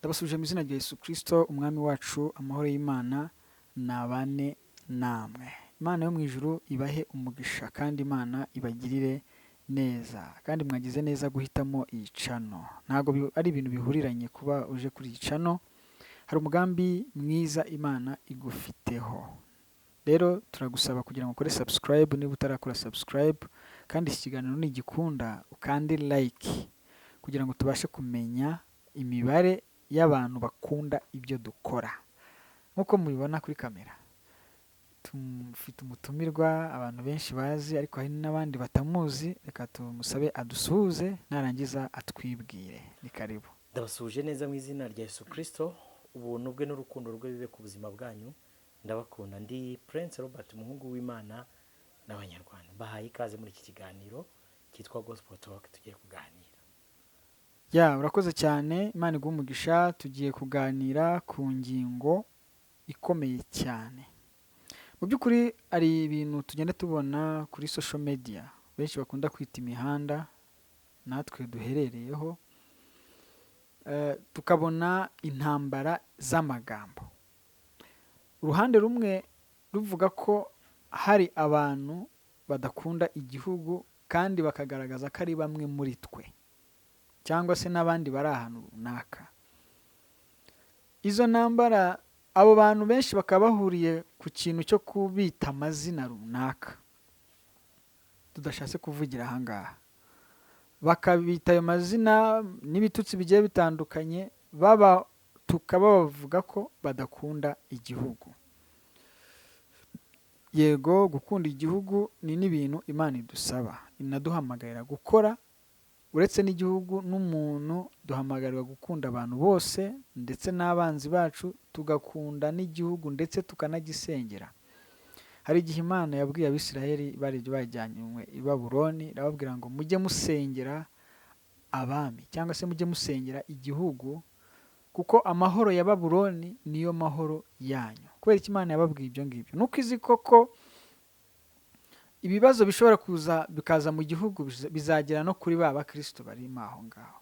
Ndabasubije mu izina rya Yesu Kristo Umwami wacu. Amahoro y'Imana nabane namwe. Imana yo mu ijuru ibahe umugisha kandi Imana ibagirire neza. Kandi mwagize neza guhitamo iyi channel. Ntabwo ari ibintu bihuriranye kuba uje kuri iyi channel, hari umugambi mwiza Imana igufiteho. Rero turagusaba kugira ngo ukore subscribe niba utarakora subscribe, kandi iki kiganiro nigikunda ukande like kugira ngo tubashe kumenya imibare y'abantu bakunda ibyo dukora. Nk'uko mubibona kuri kamera, tumufite umutumirwa abantu benshi bazi, ariko hari n'abandi batamuzi. Reka tumusabe adusuhuze, narangiza atwibwire. Ni karibu. Ndabasuhuje neza mu izina rya Yesu Kirisito. Ubuntu bwe n'urukundo rwe bibe ku buzima bwanyu. Ndabakunda. Ndi Prince Robert, umuhungu w'Imana n'Abanyarwanda. Mbahaye ikaze muri iki kiganiro cyitwa Gospel Talk. Tugiye kuganira. Ya, urakoze cyane, Imana iguhe umugisha. Tugiye kuganira ku ngingo ikomeye cyane. Mu by'ukuri hari ibintu tugenda tubona kuri social media benshi bakunda kwita imihanda natwe duherereyeho, tukabona intambara z'amagambo. Uruhande rumwe ruvuga ko hari abantu badakunda igihugu kandi bakagaragaza ko ari bamwe muri twe cyangwa se n'abandi bari ahantu runaka. Izo ntambara, abo bantu benshi bakaba bahuriye ku kintu cyo kubita amazina runaka tudashatse kuvugira aha ngaha, bakabita ayo mazina n'ibitutsi bigiye bitandukanye, babatuka, babavuga ko badakunda igihugu. Yego, gukunda igihugu ni n'ibintu Imana idusaba, inaduhamagarira gukora. Uretse n'igihugu n'umuntu, duhamagarirwa gukunda abantu bose ndetse n'abanzi bacu, tugakunda n'igihugu ndetse tukanagisengera. Hari igihe Imana yabwiye Abisirayeli bari bajyanywe i Babuloni, irababwira ngo mujye musengera abami cyangwa se mujye musengera igihugu, kuko amahoro ya Babuloni niyo mahoro yanyu. Kubera ko Imana yababwiye ibyo ngibyo, nuko izi koko ibibazo bishobora kuza bikaza mu gihugu, bizagera no kuri ba bakristo barimo aho ngaho.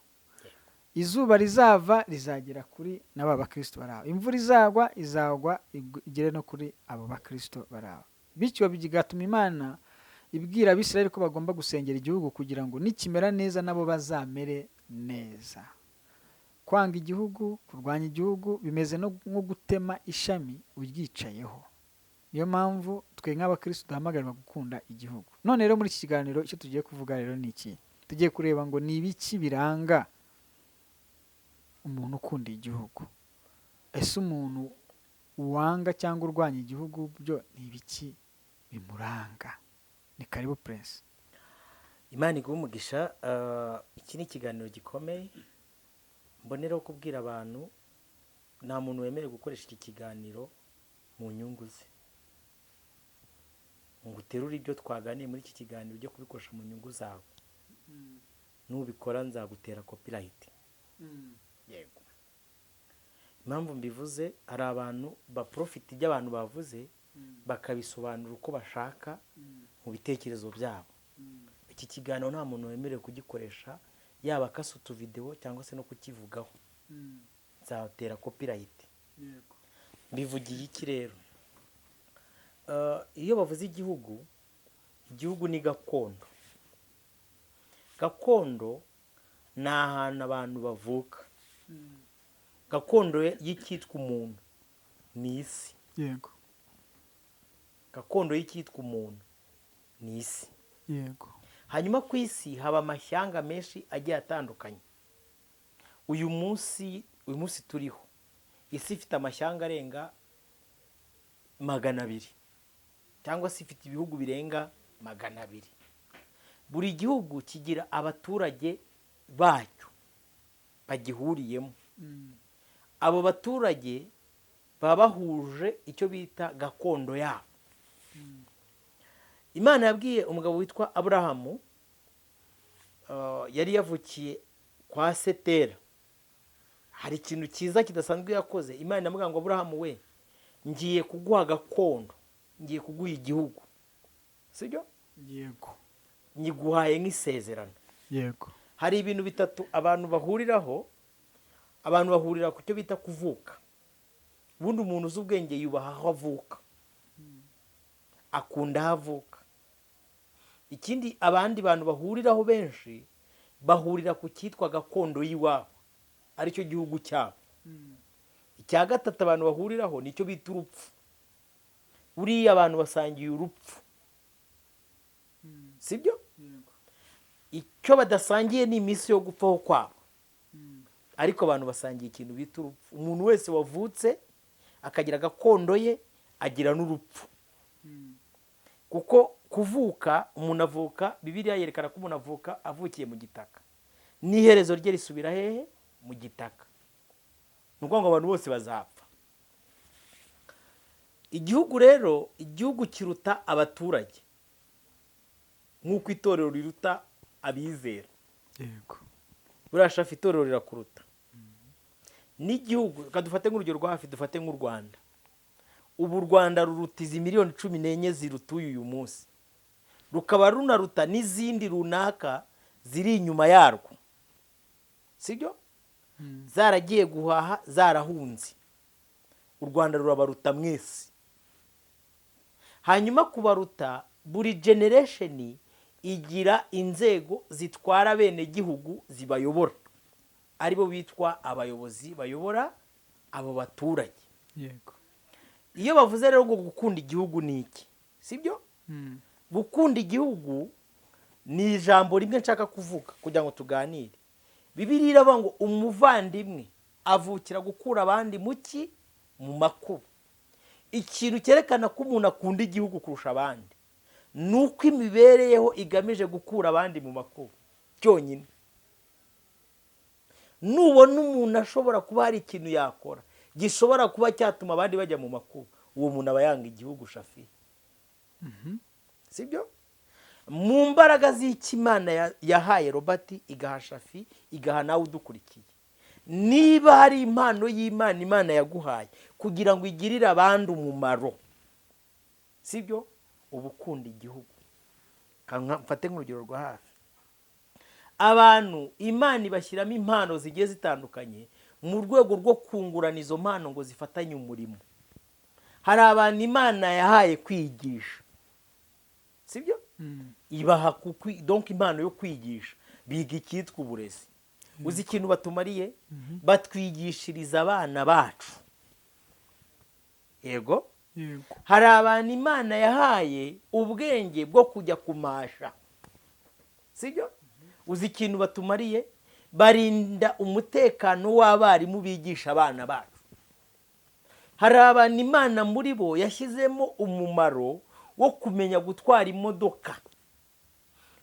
Izuba rizava rizagera kuri na ba bakristo bari aho, imvura izagwa izagwa igere no kuri abo bakristo bari aho. Bityo bigatuma Imana ibwira Abisirayeli ko bagomba gusengera igihugu kugira ngo nikimera neza nabo bazamere neza. Kwanga igihugu, kurwanya igihugu bimeze nko gutema ishami uryicayeho. Niyo mpamvu twe nk'abakristo duhamagarirwa gukunda igihugu. None rero muri iki kiganiro icyo tugiye kuvuga rero ni iki? Tugiye kureba ngo ni ibiki biranga umuntu ukunda igihugu. Ese umuntu wanga cyangwa urwanya igihugu byo ni ibiki bimuranga? Ni karibu, Prince. Imana iguhe umugisha. Iki ni ikiganiro gikomeye. Mboneraho kubwira abantu, nta muntu wemerewe gukoresha iki kiganiro mu nyungu ze, ngo uterure ibyo twaganiye muri iki kiganiro ujye kubikoresha mu nyungu zawe. Nubikora nzagutera copyright. Yego, impamvu mbivuze, hari abantu baprofita ibyo abantu bavuze bakabisobanura uko bashaka mu bitekerezo byabo. Iki kiganiro nta muntu wemerewe kugikoresha, yaba akasa utuvidewo cyangwa se no kukivugaho, nzatera copyright. Mbivugiye iki rero? Iyo bavuze igihugu, igihugu ni gakondo. Gakondo ni ahantu abantu bavuka. Gakondo y'icyitwa umuntu ni isi. Gakondo y'icyitwa umuntu ni isi. Hanyuma ku isi haba amashyanga menshi agiye atandukanye. Uyu munsi turiho, isi ifite amashyanga arenga 200, cyangwa se ifite ibihugu birenga 200. Buri gihugu kigira abaturage bacyo bagihuriyemo. Abo baturage baba bahuje icyo bita gakondo yabo. Imana yabwiye umugabo witwa Aburahamu, yari yavukiye kwa Setera. Hari ikintu cyiza kidasanzwe yakoze. Imana iramubwira ngo: "Aburahamu we, ngiye kuguha gakondo, ngiye kuguha igihugu." Sibyo? Yego. Nyiguhaye nk'isezerano. Yego. Hari ibintu bitatu abantu bahuriraho. Abantu bahurira ku cyo bita kuvuka. Ubundi umuntu uzi ubwenge yubaha aho avuka, akunda aho avuka. Ikindi abandi bantu bahuriraho benshi, bahurira ku cyitwa gakondo y'iwabo, aricyo gihugu cyabo. Icya gatatu abantu bahuriraho nicyo bita urupfu. Buriya abantu basangiye urupfu, sibyo? Icyo badasangiye ni iminsi yo gupfaho kwabo, ariko abantu basangiye ikintu bita urupfu. Umuntu wese wavutse akagira gakondo ye agira n'urupfu, kuko kuvuka umuntu avuka, Bibiliya yerekana ko umuntu avuka avukiye mu gitaka, n'iherezo rye risubira hehe? Mu gitaka. Ni ukuvuga ngo abantu bose bazapfa. Igihugu rero, igihugu kiruta abaturage nk'uko itorero riruta abizera. Buriya Shafi, itorero rirakuruta n'igihugu. Reka dufate nk'urugero rwa hafi, dufate nk'u Rwanda. Ubu u Rwanda ruruta izi miliyoni 14 zirutuye uyu munsi, rukaba runaruta n'izindi runaka ziri inyuma yarwo, sibyo? Zaragiye guhaha, zarahunze. U Rwanda rurabaruta mwese. Hanyuma kubaruta, buri generation igira inzego zitwara bene gihugu zibayobora, aribo bitwa abayobozi bayobora abo baturage. Iyo bavuze rero ngo gukunda igihugu ni iki, sibyo? Gukunda igihugu ni ijambo rimwe nshaka kuvuga kugira ngo tuganire. Bibiliya iravuga ngo umuvandimwe avukira gukura abandi mu ki? Mu makuba. Ikintu cyerekana ko umuntu akunda igihugu kurusha abandi ni uko imibereho igamije gukura abandi mu makuba byonyine. Nubona umuntu ashobora kuba hari ikintu yakora gishobora kuba cyatuma abandi bajya mu makuba, uwo muntu aba yanga igihugu, Shafi, sibyo? Mu mbaraga z'icyo Imana yahaye Robert, igaha Shafi, igaha nawe udukurikiye, niba hari impano y'Imana Imana yaguhaye kugira ngo igirire abandi umumaro, sibyo, uba ukunda igihugu. Mfate nk'urugero rwa hafi. Abantu Imana ibashyiramo impano zigiye zitandukanye mu rwego rwo kungurana izo mpano ngo zifatanye umurimo. Hari abantu Imana yahaye kwigisha, sibyo? Ibaha donc impano yo kwigisha, biga icyitwa uburezi. Uzi ikintu batumariye? Batwigishiriza abana bacu, yego. Hari abantu Imana yahaye ubwenge bwo kujya kumasha, sibyo? Uzi ikintu batumariye? Barinda umutekano w'abarimu bigisha abana bacu. Hari abantu Imana muri bo yashyizemo umumaro wo kumenya gutwara imodoka.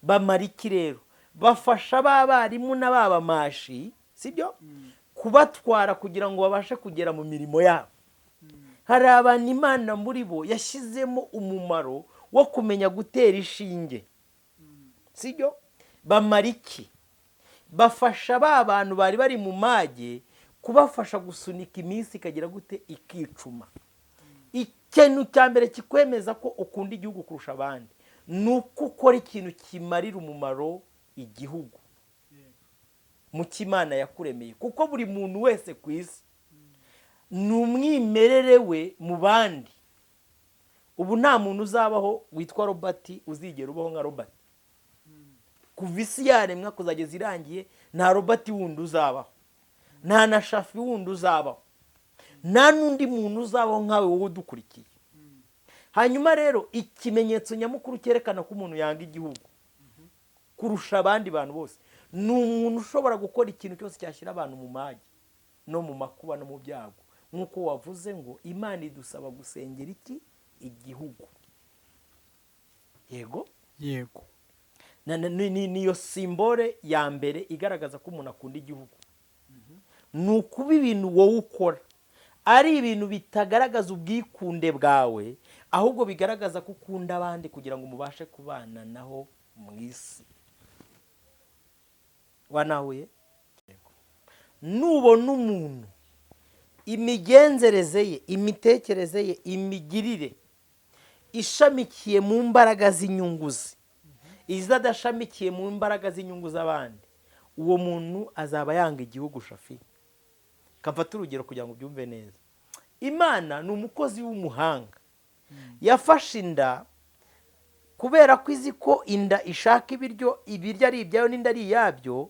Bamara iki rero? Bafasha ba barimu na ba bamashi, sibyo, kubatwara kugira ngo babashe kugera mu mirimo yabo. Hari abantu Imana muri bo yashyizemo umumaro wo kumenya gutera ishinge, sibyo? Bamara iki? Bafasha ba bantu bari bari mu mage, kubafasha gusunika iminsi ikagira gute? Ikicuma. Ikintu cya mbere kikwemeza ko ukunda igihugu kurusha abandi ni uko ukora ikintu kimarira umumaro igihugu mu cyo Imana yakuremeye, kuko buri muntu wese ku isi ni umwimerere we mu bandi. Ubu nta muntu uzabaho witwa Robert uzigera ubaho nka Robert. Kuva isi yaremwa kuzageza irangiye, nta Robert wundi uzabaho, nta na Shafi wundi uzabaho, nta n'undi muntu uzabaho nkawe wowe udukurikiye. Hanyuma rero ikimenyetso nyamukuru cyerekana ko umuntu yanga igihugu kurusha abandi bantu bose ni umuntu ushobora gukora ikintu cyose cyashyira abantu mu mage no mu makuba no mu byago, nk'uko wavuze ngo Imana idusaba gusengera iki? Igihugu, yego. Yego. Niyo symbole ya mbere igaragaza ko umuntu akunda igihugu, ni ukuba ibintu wowe ukora ari ibintu bitagaragaza ubwikunde bwawe, ahubwo bigaragaza ko ukunda abandi kugira ngo mubashe kubana naho mu isi. Wanahuye nubona umuntu imigenzereze ye, imitekerereze ye, imigirire ishamikiye mu mbaraga z'inyungu ze, izadashamikiye mu mbaraga z'inyungu z'abandi, uwo muntu azaba yanga igihugu, Shafi. Kamfata urugero kugira ngo ubyumve neza. Imana ni umukozi w'umuhanga, yafashe inda kubera ko izi ko inda ishaka ibiryo, ibiryo ari ibyayo n'inda ari iyabyo.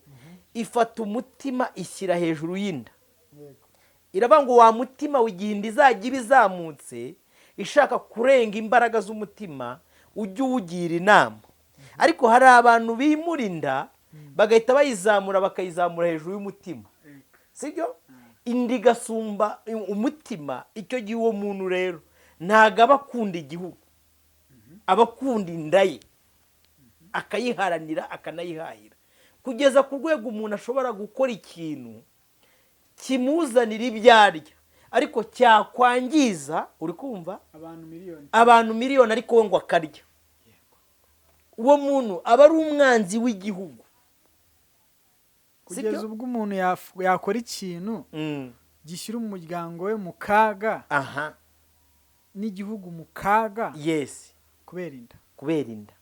Ifata umutima ishyira hejuru y'inda, iravuga ngo wa mutima igihe inda izajya iba izamutse ishaka kurenga imbaraga z'umutima, ujye uwugira inama. Ariko hari abantu bimura inda bagahita bayizamura, bakayizamura hejuru y'umutima, sibyo? Inda igasumba umutima. Icyo gihe uwo muntu rero ntabwo aba akunda igihugu, aba akunda inda ye, akayiharanira, akanayihahira, kugeza ku rwego umuntu ashobora gukora ikintu kimuzanira ibyo arya ariko cyakwangiza, uri kumva, abantu miliyoni, abantu miliyoni, ariko we ngo akarya. Uwo muntu aba ari umwanzi w'igihugu. Kugeza ubwo umuntu yakora ikintu gishyira umuryango we mu kaga n'igihugu mu kaga kubera inda. Kubera inda.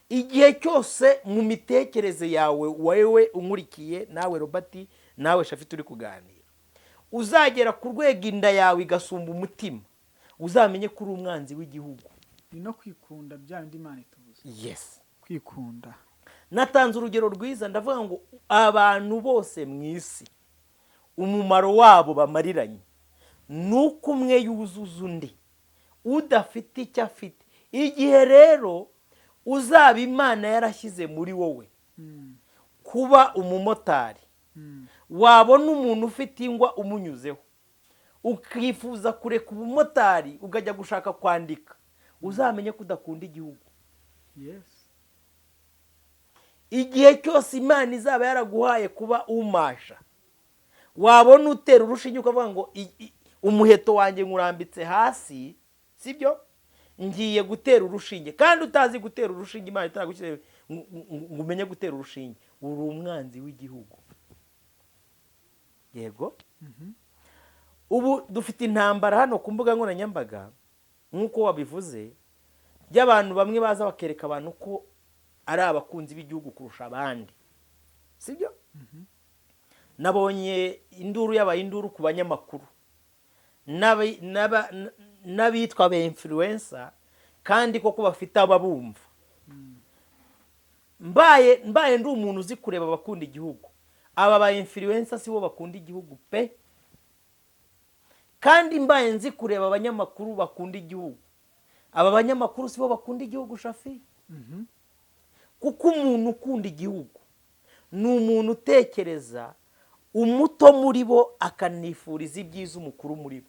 Igihe cyose mu mitekerereze yawe, wowe unkurikiye, nawe Robert, nawe Shafi turi kuganira, uzagera ku rwego inda yawe igasumba umutima, uzamenye ko uri umwanzi w'igihugu. Ni no kwikunda, bya bindi Imana itubuza. Kwikunda. Natanze urugero rwiza, ndavuga ngo abantu bose mu isi umumaro wabo bamariranye ni uko umwe yuzuza undi udafite icyo afite. Igihe rero uzaba Imana yarashyize muri wowe kuba umumotari, wabona umuntu ufite ingwa umunyuzeho ukifuza kureka ubumotari ukajya gushaka kwandika, uzamenye ko udakunda igihugu. Igihe cyose Imana izaba yaraguhaye kuba umasha, wabona utera urushinge ukavuga ngo umuheto wanjye nkurambitse hasi, sibyo, ngiye gutera urushinge, kandi utazi gutera urushinge, Imana itaragushyize ngo umenye gutera urushinge, uri umwanzi w'igihugu. Yego. Ubu dufite intambara hano ku mbuga nkoranyambaga, nk'uko wabivuze, by'abantu bamwe baza bakereka abantu ko ari abakunzi b'igihugu kurusha abandi, sibyo? Nabonye induru yabaye induru ku banyamakuru n'abitwa ba influencer, kandi koko bafite ababumva. Mbaye ndi umuntu uzi kureba abakunda igihugu, aba ba influencer si bo bakunda igihugu pe. Kandi mbaye nzi kureba abanyamakuru bakunda igihugu, aba banyamakuru si bo bakunda igihugu, Shafi. Kuko umuntu ukunda igihugu ni umuntu utekereza umuto muri bo, akanifuriza ibyiza umukuru muri bo.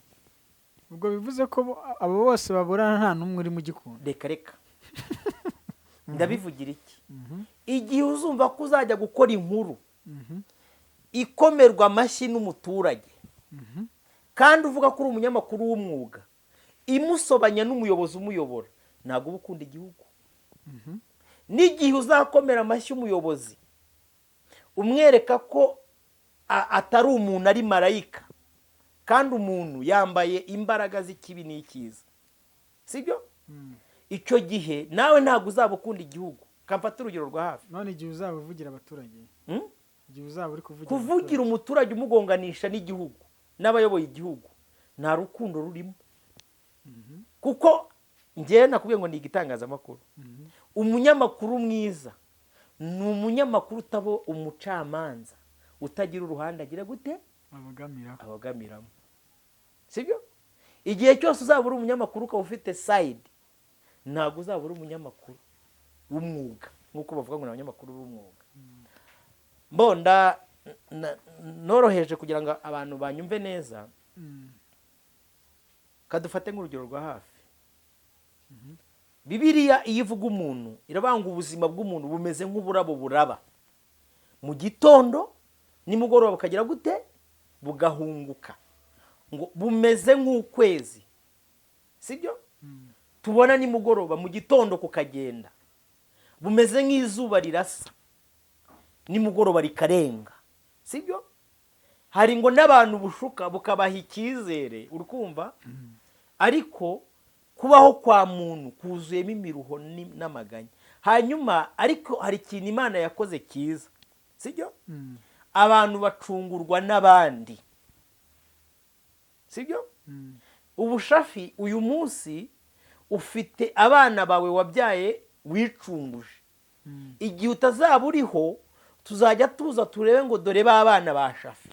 Ubwo bivuze ko abo bose baburana nta n'umwe urimo ugikunda. Reka reka, ndabivugira iki? Igihe uzumva ko uzajya gukora inkuru ikomerwa amashyi n'umuturage, kandi uvuga ko uri umunyamakuru w'umwuga, imusobanya n'umuyobozi umuyobora, ntabwo uba ukunda igihugu. N'igihe uzakomera amashyi umuyobozi umwereka ko atari umuntu, ari marayika, kandi umuntu yambaye imbaraga z'ikibi n'icyiza, sibyo? Icyo gihe nawe ntabwo uzaba ukunda igihugu. Kamfata urugero rwa hafi. None igihe uzaba uvugira abaturage, igihe uzaba uri kuvugira kuvugira umuturage umugonganisha n'igihugu n'abayoboye igihugu, nta rukundo rurimo. Kuko njyewe nakubwiye ngo ni igitangazamakuru. Umunyamakuru mwiza ni umunyamakuru utaba umucamanza, utagira uruhande agira gute? Abogamiraho. Abogamiramo, sibyo? Igihe cyose uzaba uri umunyamakuru ukaba ufite side, ntabwo uzaba uri umunyamakuru w'umwuga, nk'uko bavuga ngo ni abanyamakuru b'umwuga. Mbonda noroheje kugira ngo abantu banyumve neza. Kadufate nk'urugero rwa hafi. Bibiliya iyo ivuga umuntu irabanga ubuzima bw'umuntu bumeze nk'uburabo buraba mu gitondo, nimugoroba bukagira gute? Bugahunguka. Ngo bumeze nk'ukwezi, sibyo? Tubona nimugoroba, mu gitondo kukagenda. Bumeze nk'izuba rirasa nimugoroba rikarenga, sibyo? Hari ngo n'abantu bushuka bukabaha icyizere, uri kumva? Ariko kubaho kwa muntu kuzuyemo imiruho n'amaganya. Hanyuma ariko hari ikintu Imana yakoze cyiza, sibyo? Abantu bacungurwa n'abandi. Sibyo? Ubu Shafi, uyu munsi ufite abana bawe wabyaye wicunguje. Igihe utazaba uriho, tuzajya tuza turebe ngo dore ba bana ba Shafi,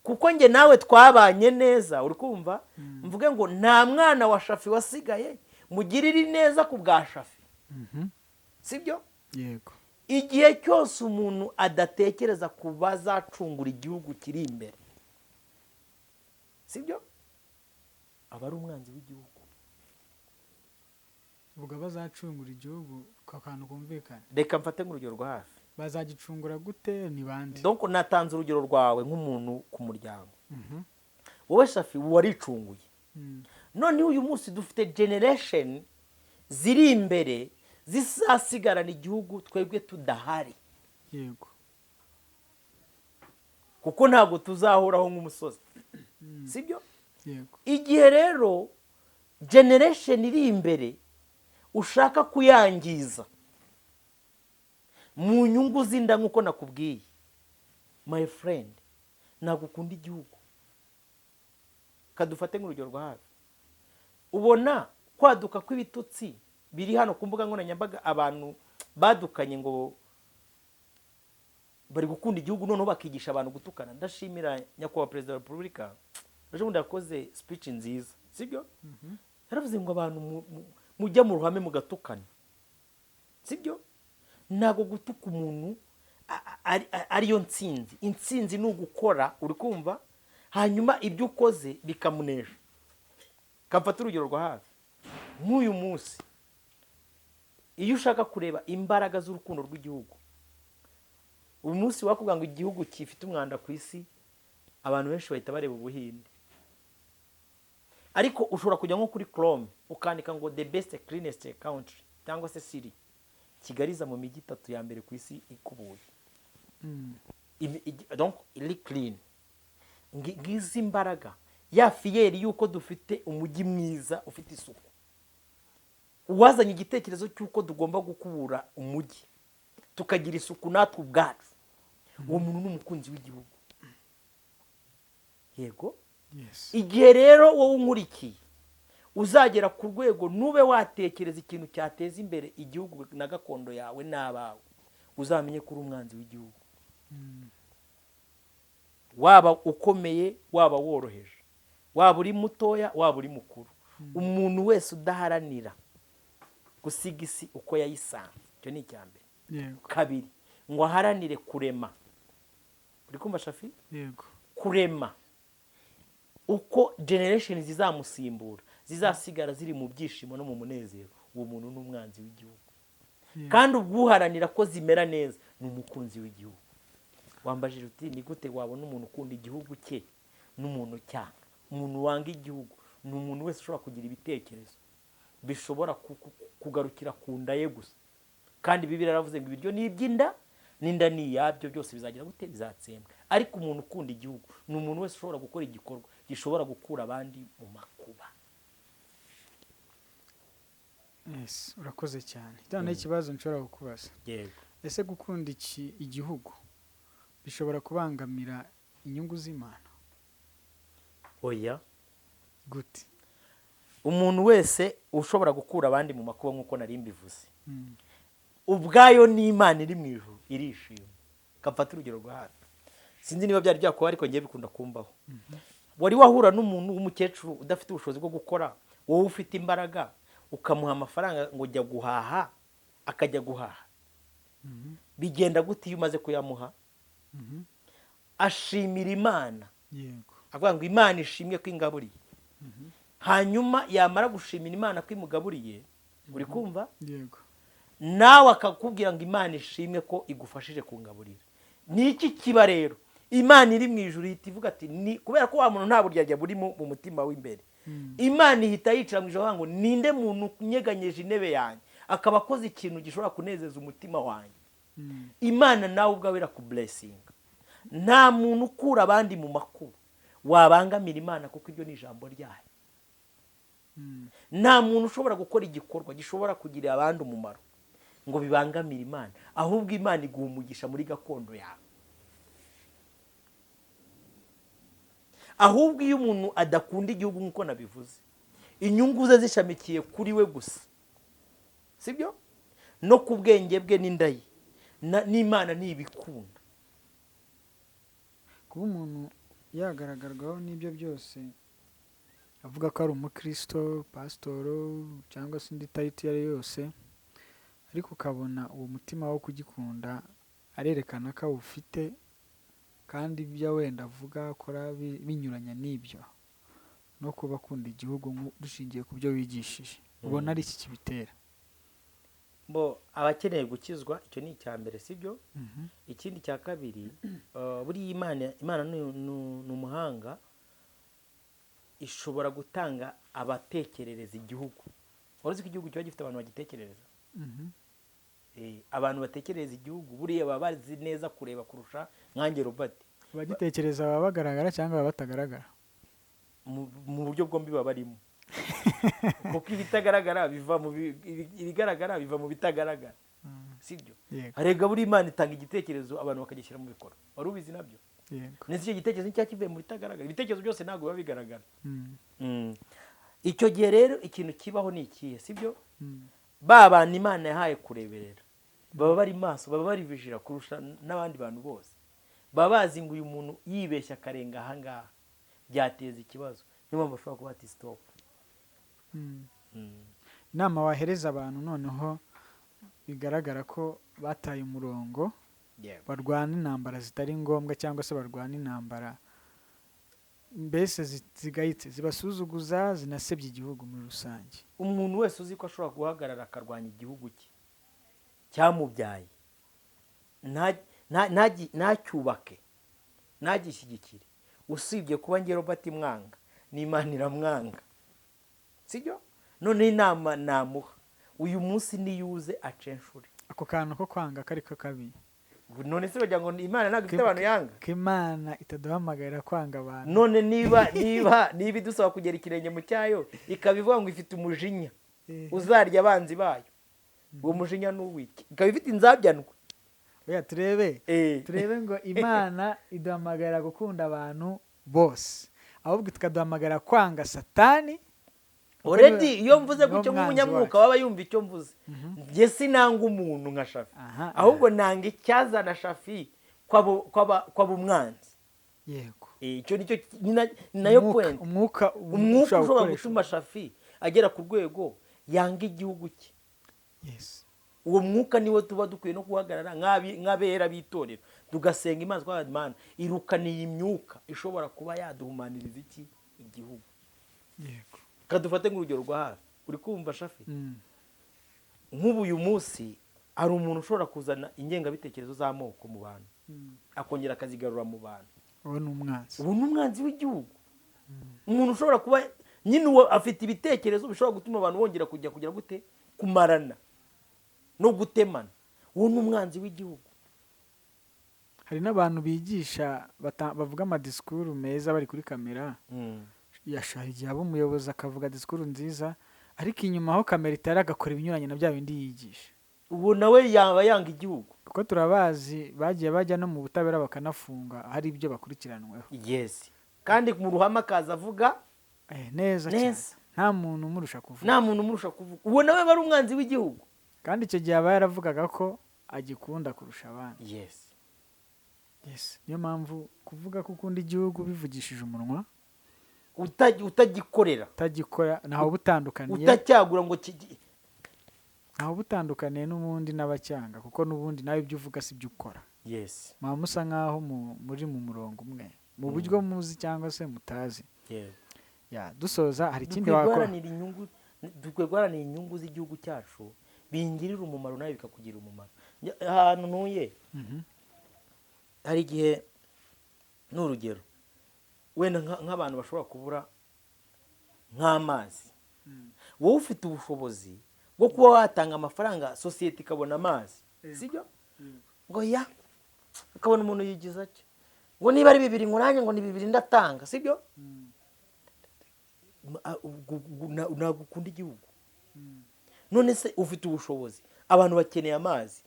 kuko njye nawe twabanye neza. Uri kumva? Mvuge ngo nta mwana wa Shafi wasigaye, mugirire neza ku bwa Shafi. Sibyo? Yego. Igihe cyose umuntu adatekereza ku bazacungura igihugu kiri imbere, sibyo, aba ari umwanzi w'igihugu. Ubwo bazacungura igihugu, ako kantu kumvikana. Reka mfate nk'urugero rwa hafi. Bazagicungura gute? Ni bande? Donc natanze urugero rwawe nk'umuntu ku muryango. Wowe Shafi waricunguye. Noneho uyu munsi dufite generation ziri imbere zizasigarana igihugu twebwe tudahari, kuko ntabwo tuzahoraho nk'umusozi, sibyo? Yego. Igihe rero generation iri imbere ushaka kuyangiza mu nyungu z'inda, nk'uko nakubwiye, my friend, ntabwo ukunda igihugu. Kadufate nk'urugero rwa hafi. Ubona kwaduka kw'ibitutsi biri hano ku mbuga nkoranyambaga, abantu badukanye ngo bari gukunda igihugu, noneho bakigisha abantu gutukana. Ndashimira nyakubahwa Perezida wa Repubulika, ejo bundi yakoze speech nziza, sibyo? Yaravuze ngo abantu mujya mu ruhame mugatukana, sibyo? Ntabwo gutuka umuntu ariyo ntsinzi. Intsinzi ni ugukora, uri kumva, hanyuma ibyo ukoze bikamunesha. Kamfata urugero rwa hafi. Nk'uyu munsi, iyo ushaka kureba imbaraga z'urukundo rw'igihugu, uyu munsi wakubwira ngo igihugu gifite umwanda ku isi, abantu benshi bahita bareba Ubuhinde. Ariko ushobora kujya nko kuri Chrome ukandika ngo "the best cleanest country" cyangwa se city, Kigali iza mu mijyi itatu ya mbere ku isi ikubuye. Donc iri clean. Ngizi imbaraga ya fierté y'uko dufite umujyi mwiza ufite isuku. Uwazanye igitekerezo cy'uko tugomba gukubura umujyi tukagira isuku natwe ubwacu, uwo muntu ni umukunzi w'igihugu, yego. Igihe rero wowe unkurikiye uzagera ku rwego nube watekereza ikintu cyateza imbere igihugu na gakondo yawe n'abawe, uzamenye ko uri umwanzi w'igihugu. Waba ukomeye, waba woroheje, waba uri mutoya, waba uri mukuru, umuntu wese udaharanira gusiga isi uko yayisanze, icyo ni icya mbere. Kabiri, ngo aharanire kurema. Uri kumva, Shafi? Yego. Kurema uko generation zizamusimbura zizasigara ziri mu byishimo no mu munezero, uwo muntu ni umwanzi w'igihugu. Kandi ubwuharanira ko zimera neza ni umukunzi w'igihugu. Wambajije uti ni gute wabona umuntu ukunda igihugu cye n'umuntu cyanga? Umuntu wanga igihugu ni umuntu wese ushobora kugira ibitekerezo bishobora kugarukira ku nda ye gusa. Kandi Bibiliya yaravuze ngo ibiryo ni iby'inda n'inda ni iyabyo, byose bizagira gute? Bizatsembwa. Ariko umuntu ukunda igihugu ni umuntu wese ushobora gukora igikorwa gishobora gukura abandi mu makuba. Yes, urakoze cyane. Noneho ikibazo nshobora kukubaza: Yego. ese gukunda iki igihugu bishobora kubangamira inyungu z'Imana? Oya. Gute? Umuntu wese ushobora gukura abandi mu makuba, nk'uko nari mbivuze, ubwayo n'Imana iri mu ijuru irishima. Kamfata urugero rwa hafi. Sinzi niba byari byakuba, ariko ngiye bikunda kumbaho. Wari wahura n'umuntu w'umukecuru udafite ubushobozi bwo gukora, wowe ufite imbaraga ukamuha amafaranga ngo jya guhaha, akajya guhaha? Bigenda gute iyo umaze kuyamuha? Ashimira Imana, avuga ngo Imana ishimwe ko ingaburiye. Hanyuma yamara gushimira Imana ko imugaburiye, uri kumva, Yego. nawe akakubwira ngo Imana ishimwe ko igufashije kungaburira. Ni iki kiba rero? Imana iri mu ijuru ihita ivuga ati ni kubera ko wa muntu nta buryarya buri mu mutima w'imbere. Imana ihita yicara mu ijuru avuga ngo ninde muntu unyeganyeje intebe yanjye, akaba akoze ikintu gishobora kunezeza umutima wanjye? Imana nawe ubwawe irakublessinga. Nta muntu ukura abandi mu makuba wabangamira Imana, kuko iryo ni ijambo ryayo. Nta muntu ushobora gukora igikorwa gishobora kugirira abandi umumaro ngo bibangamire Imana, ahubwo Imana iguha umugisha muri gakondo yawe. Ahubwo iyo umuntu adakunda igihugu nk'uko nabivuze, inyungu ze zishamikiye kuri we gusa, sibyo, no ku bwenge bwe n'inda ye, n'Imana ntibikunda. Kuba umuntu yagaragarwaho n'ibyo byose, avuga ko ari umukristo, pasitoro cyangwa se indi title iyo ari yo yose, ariko ukabona uwo mutima wo kugikunda arerekana ko awufite, kandi ibyo wenda avuga akora binyuranya n'ibyo, no kuba akunda igihugu dushingiye ku byo wigishije, ubona ari iki kibitera? Bo abakeneye gukizwa, icyo ni icya mbere, sibyo? Ikindi cya kabiri, buriya Imana ni umuhanga, ishobora gutanga abatekerereza igihugu. Wari uzi ko igihugu kiba gifite abantu bagitekerereza? Abantu batekerereza igihugu buriya baba bazi neza kureba kurusha nkanjye Robert. Abagitekereza baba bagaragara cyangwa baba batagaragara? Mu buryo bwombi baba barimo, kuko ibitagaragara biva mu ibigaragara biva mu bitagaragara, sibyo? Yego. Arega buri Imana itanga igitekerezo abantu bakagishyira mu bikorwa, wari ubizi nabyo? Yego. Ndetse icyo gitekerezo nicyo kivuye mu bitagaragara, ibitekerezo byose ntabwo biba bigaragara. Icyo gihe rero ikintu kibaho ni ikihe, sibyo? Ba bantu Imana yahaye kureberera baba bari maso, baba bari vigilants kurusha n'abandi bantu bose, baba bazi ngo uyu muntu yibeshya akarenga ahangaha byateza ikibazo, niyo mpamvu bashobora kuba bati stop. Inama wahereza abantu noneho bigaragara ko bataye umurongo, barwana intambara zitari ngombwa, cyangwa se barwana intambara mbese zigayitse, zibasuzuguza, zinasebya igihugu muri rusange? Umuntu wese uzi ko ashobora guhagarara akarwanya igihugu cye cyamubyaye, ntacyubake, ntagishyigikire, usibye kuba nge Robert mwanga, n'Imana iramwanga, sibyo? Noneho inama namuha uyu munsi, niyuze acenshure. Ako kantu ko kwanga kari ko kabi. None se bagira ngo Imana ntabwo ifite abantu yanga? Ko Imana itaduhamagarira kwanga abantu. None niba idusaba kugera ikirenge mu cyayo, ikaba ivuga ngo ifite umujinya uzarya abanzi bayo, uwo mujinya ni uw'iki? Ikaba ifite inzabyanwa. Oya, turebe turebe ngo Imana iduhamagara gukunda abantu bose, ahubwo ikaduhamagara kwanga Satani. Already iyo mvuze Niwo gutyo mwanzi nk'umunyamwuka wacu. waba yumva icyo mvuze. Njye sinanga umuntu nka Shafi, ahubwo nanga icyazana Shafi kwaba umwanzi. Icyo nicyo ni nayo Umwuka- point. Umwuka Umwuka ushobora ushobora gukoresha. gutuma Shafi agera ku rwego yanga igihugu cye, uwo mwuka niwo tuba dukwiye no guhagarara nk'abera b'itorero, tugasenga Imana, twabaza Imana irukana iyi myuka ishobora kuba yaduhumaniriza iki igihugu. Kadufate nk'urugero rwa hafi, uri kumva Shafi? Nk'ubu uyu munsi hari umuntu ushobora kuzana ingengabitekerezo z'amoko mu bantu, akongera akazigarura mu bantu. Uwo ni umwanzi. Ubu ni umwanzi w'igihugu. Umuntu ushobora kuba nyine uwo afite ibitekerezo bishobora gutuma abantu bongera kujya kugira gute, kumarana no gutemana, uwo ni umwanzi w'igihugu. Hari n'abantu bigisha bavuga amadisikuru meza bari kuri kamera, yashara igihe aba umuyobozi akavuga disikuru nziza, ariko inyuma aho kamera itari agakora ibinyuranye na bya bindi yigisha. Uwo nawe yaba yanga igihugu. Kuko turabazi bagiye bajya no mu butabera bakanafunga, hari ibyo bakurikiranweho. Yes, kandi mu ruhame akaza avuga neza cyane. Neza. Nta muntu umurusha kuvuga. Nta muntu umurusha kuvuga, uwo nawe aba ari umwanzi w'igihugu. Kandi icyo gihe aba yaravugaga ko agikunda kurusha abandi. Yes, niyo mpamvu kuvuga ko ukunda igihugu bivugishije umunwa, utagikorera, utagikora, ntaho butandukaniye, utacyagura ngo ntaho butandukaniye n'ubundi n'abacyanga, kuko n'ubundi nawe ibyo uvuga si byo ukora. Muba musa nk'aho muri mu murongo umwe mu buryo muzi cyangwa se mutazi. Ya, dusoza, hari ikindi Dukwiye wakora? guharanira inyungu, dukwiye guharanira inyungu z'igihugu cyacu, bingirira umumaro nawe bikakugirira umumaro. Ahantu ntuye, hari igihe, ni urugero wenda nk'abantu bashobora kubura nk'amazi, wowe ufite ubushobozi bwo kuba watanga amafaranga sosiyete ikabona amazi, sibyo? Ngo ya ukabona umuntu yigize atya ngo niba ari bibiri, ngo nanjye ngo ni bibiri ndatanga, sibyo? Ntabwo ukunda igihugu. None se ufite ubushobozi, abantu bakeneye amazi.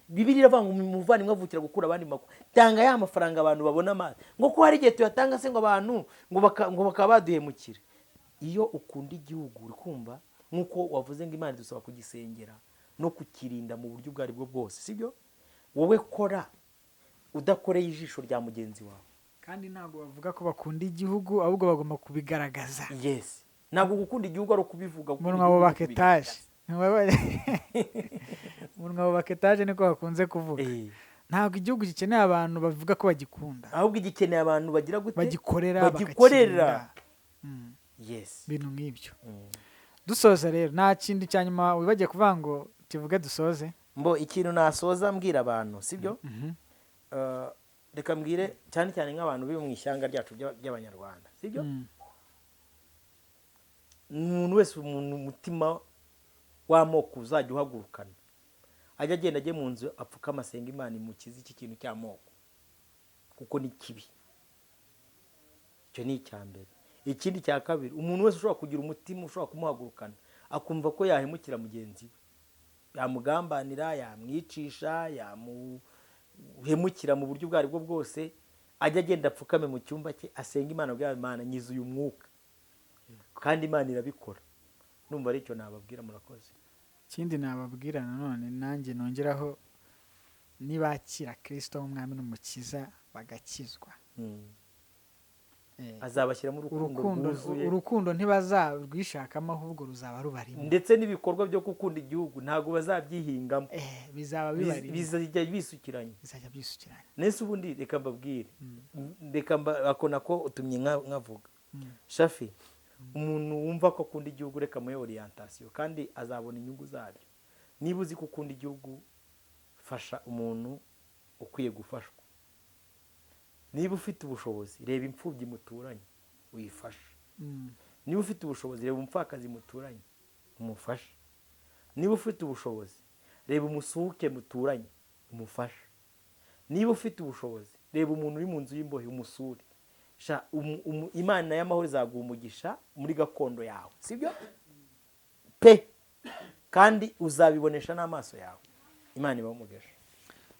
Bibiliya iravuga ngo umuvandimwe avukira gukura abandi mu makuba. Tanga ya mafaranga abantu babona amazi, ngo ko hari igihe tuyatanga se ngo abantu ngo bakaba baduhemukira. Iyo ukunda igihugu, uri kumva nk'uko wavuze ngo Imana idusaba kugisengera no kukirinda mu buryo ubwo ari bwo bwose, sibyo? Wowe kora udakoreye ijisho rya mugenzi wawe. Kandi ntabwo bavuga ko bakunda igihugu, ahubwo bagomba kubigaragaza. Yes, ntabwo gukunda igihugu ari ukubivuga, gukunda Umunwa igihugu ni wubaka etaje. ukubigaragaza. Umunwa wubaka etaje, niko bakunze kuvuga. Ntabwo igihugu gikeneye abantu bavuga ko bagikunda, ahubwo igikeneye abantu bagira gute? Bagikorera, Bagikorera. bakakirinda. Ibintu nk'ibyo. Dusoza rero, nta kintu cya nyuma wibagiye kuvuga ngo tuvuge dusoze? Mbo ikintu nasoza mbwira abantu, sibyo? Reka mbwire cyane cyane nk'abantu biri mu ishyanga ryacu ry'Abanyarwanda, sibyo? Umuntu wese, umuntu umutima w'amoko uzajya uhagurukana, ajya agenda ajye mu nzu apfukama asenga Imana imukize iki kintu cy'amoko, kuko ni kibi. Icyo ni icya mbere. Ikindi cya kabiri, umuntu wese ushobora kugira umutima ushobora kumuhagurukana akumva ko yahemukira mugenzi we, yamugambanira, yamwicisha, yamuhemukira mu buryo ubwo aribwo bwose, ajya agenda apfukame mu cyumba cye asenga Imana, abwira Imana nyiza uyu mwuka, kandi Imana irabikora. Numva ari icyo nababwira, murakoze. Ikindi nababwira nanone nanjye nongeraho, nibakira Kristo nk'umwami n'umukiza bagakizwa, Azabashyiramo urukundo rwuzuye. Urukundo ntibazarwishakamo, ahubwo ruzaba rubarimo. Ndetse n'ibikorwa byo gukunda igihugu ntabwo bazabyihingamo. Bizaba bibarimo. Bizajya bisukiranya. Bizajya byisukiranya. Nese ubundi reka mbabwire, reka ako nako utumye nkavuga. Shafi, umuntu wumva ko akunda igihugu, reka muhe orientation kandi azabona inyungu zabyo. Niba uzi ko ukunda igihugu, fasha umuntu ukwiye gufashwa. Niba ufite ubushobozi, reba imfubyi muturanye uyifashe. Niba ufite ubushobozi, reba umupfakazi muturanye umufashe. Niba ufite ubushobozi, reba umusuhuke muturanye umufashe. Niba ufite ubushobozi, reba umuntu uri mu nzu y'imbohe umusure. Imana y'amahoro izaguha umugisha muri gakondo yawe, sibyo pe? Kandi uzabibonesha n'amaso yawe. Imana ibahe umugisha.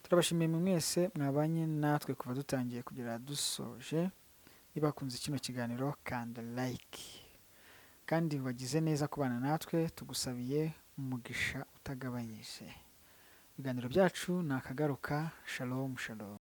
Turabashimiye mwese mwabanye natwe kuva dutangiye kugera dusoje. Niba bakunze kino kiganiro, kanda like, kandi wagize neza kubana natwe, tugusabiye umugisha utagabanyije. Ibiganiro byacu ni akagaruka. Shalom, shalom.